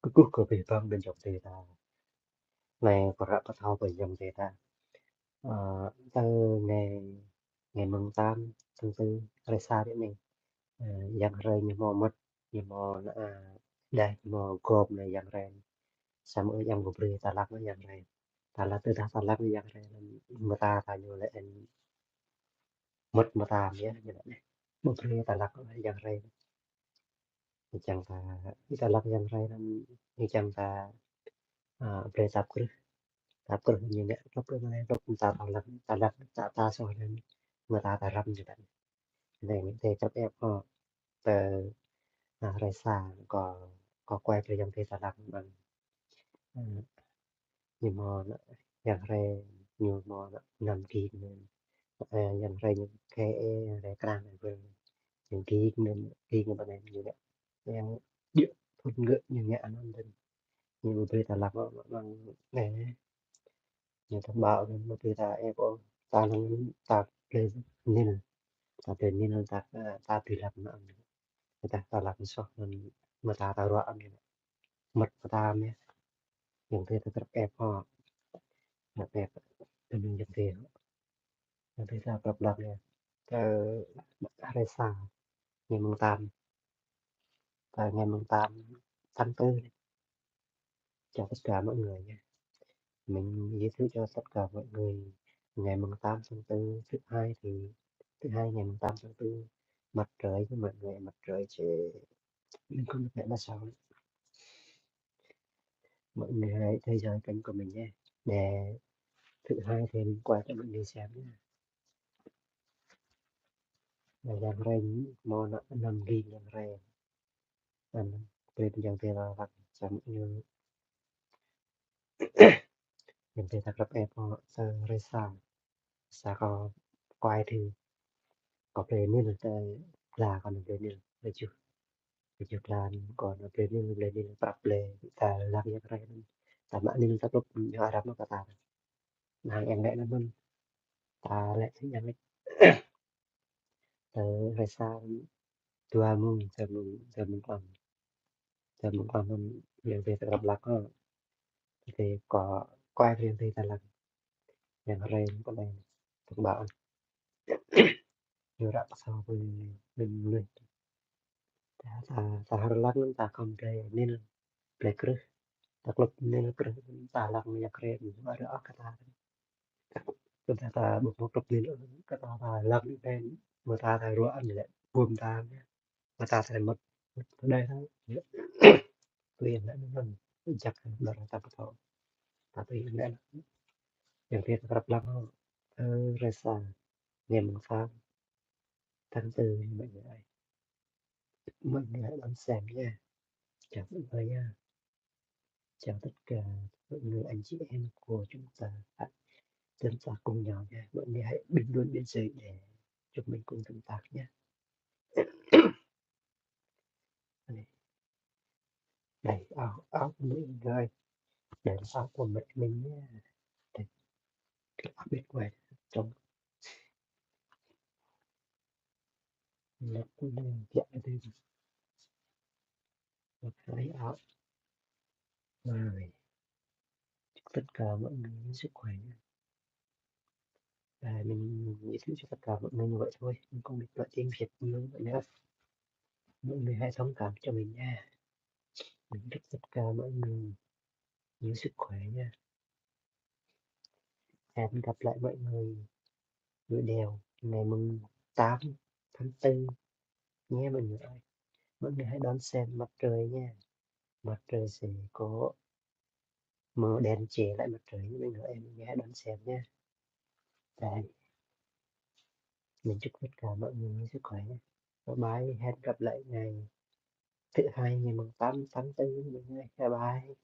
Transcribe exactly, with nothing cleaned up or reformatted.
Kơkuh kơ abih bang ƀing ayŏng adơi ta. Anai kâo ră pơthâo ƀing ayŏng adơi ta. Ơ, tơ anai, anai mơ̆ng tám tháng tư, hrơi sa ră anai. Ơ, yang hrơi ñu hmâo mơmŏt, ñu hmâo ană, ơ, đah, ñu hmâo gŏp anai yang hrơi. Samơ̆ yang pơbrơi tơlăk anai yang hrơi. Tơlăk tơdah tơlăk anai yang hrơi, mơta ta ñu lĕ mơmŏt mơta yơh, ñu lĕ. Pơbrơi tơlăk anai yang hrơi. Ñu čang ta, tơlăk yang hrơi anŭn, ñu čang ta, ơ, brơi tap krưh. Tap krưh ñu ngă, tap krưh anai, tap ta tơlăk, tơlăk ta, ta soh anŭn, mơta ta răm ñu lĕ. Anai, ñu tơlăk ĕp hŏ, tơ, ơ, hrơi sa, kâo, kâo kuai brơi yang tơlăk mơ̆ng. Ơ, ñu hmâo ană yang hrơi, ñu hmâo ană năm gig anŭn. Ơ, yang hrơi ñu kơ, ơ, yang hrơi krang anŭn. Ñu gig anŭn, gig anŭn ƀơi anai ñu ngă. Yang điĕ phŭn gơ̆ ñu ngă anŭn dơ̆n. Ñu pơbrơi tơlăk mơ̆ng, mơ̆ng anai. Ñu thông báo anŭn pơbrơi ta ĕp ôh. Ta lăng ta brơi nil. Ta brơi nil ta, ơ, ta tui lăp anŭn. Tơdah tơlăk soh anŭn mơta ta ruă anŭn. Mơmŏt mơta yơh. Yang tơ ta krăp ĕp hŏ. Krăp ĕp. Tơ anŭn yang tơ hŏ. Yang tơ ta krăp lăp yơh. Tơ hrơi sa. Ngày mùng tám. Tơ ngày mùng tám tháng tư anai. Chào tất cả mọi người nhé. Mình giới thiệu cho tất cả mọi người, ngày mùng tám tháng tư, thứ hai thì, thứ hai ngày mùng tám tháng tư, mặt trời với mọi người, mặt trời sẽ, mình không biết nói sao nữa. Mọi người hãy theo dõi kênh của mình nhé. Để thứ hai thì mình quay cho mọi người xem nhé. Là yang hrơi hmâo ană năm gig yang hrơi. Anŭn, brơi ƀing ayŏng adơi ta lăng čang ñu. Yang adơi ta krăp ĕp hŏ, ơ, hrơi sa. Sa kâo kuai tơ. Kâo brơi nil tơ gla kâo anŭn brơi nil, brơi juh. Brơi juh gla kâo anŭn brơi nil, brơi nil prăp brơi. Ta lăng yang hrơi anŭn. Ta mă nil ta tŭp ñu arăm kơ ta. Anŭn yang lĕ anŭn. Ta lĕ yang lĕ. Tơ hrơi sa dua mông, dua mông, dua mông klăm. Dua mông klăm anŭn yang adơi ta krăp lăk hŏ. Tơ kâo kuai brơi yang adơi ta lăng. Yang hrơi anŭn kâo anai. Thông báo. Ñu ră pơthâo ƀing mơnuih. Ta, ta, ta hơr lăng anŭn ta khŏm brơi nil, brơi krưh. Ta klŭp nil krưh, ta lăng yang hrơi anŭn arăng ôh kơ ta. Tơdah ta ƀu hmâo klŭp nil kơ ta, ta lăng anŭn, mơta ta ruă anŭn lĕ, bum ta anŭn. Mơta ta mơmŏt, mơmŏt tơdơi ta. Tui anŭn anŭn, jak ƀơi ta pơthâo. Ta tui anŭn anŭn. Yang adơi ta krăp lăng hŏ, ơ, hrơi sa, ngày mùng tám tháng tư, mọi người ơi. Mọi người hãy đón xem nha. Chào mọi người nha. Chào tất cả mọi người, anh chị em của chúng ta. Chúng ta cùng nhau nha. Mọi người hãy bình luận bên dưới để chúng mình cùng tương tác nha. Đây. Đây, áo, áo của mình rồi. Đây là áo của mẹ mình nha. Đây. Cái áo bên ngoài trông. Nó cũng đang dạy đây. Một cái áo. Rồi. Chúc tất cả mọi người sức khỏe nha. À, mình giới thiệu cho tất cả mọi người như vậy thôi. Mình không biết nói tiếng Việt nhiều như vậy nữa. Mọi người hãy thông cảm cho mình nha. Mình chúc tất cả mọi người nhiều sức khỏe nha. Hẹn gặp lại mọi người video ngày mùng tám tháng tư nhé mọi người ơi. Mọi người hãy đón xem mặt trời nha. Mặt trời sẽ có màu đen che lại mặt trời, mọi người ơi, mọi người hãy đón xem nha. Đây. Mình chúc tất cả mọi người sức khỏe nhé. Bye bye, hẹn gặp lại ngày thứ hai, ngày mùng tám tháng tư, mọi người. Bye bye.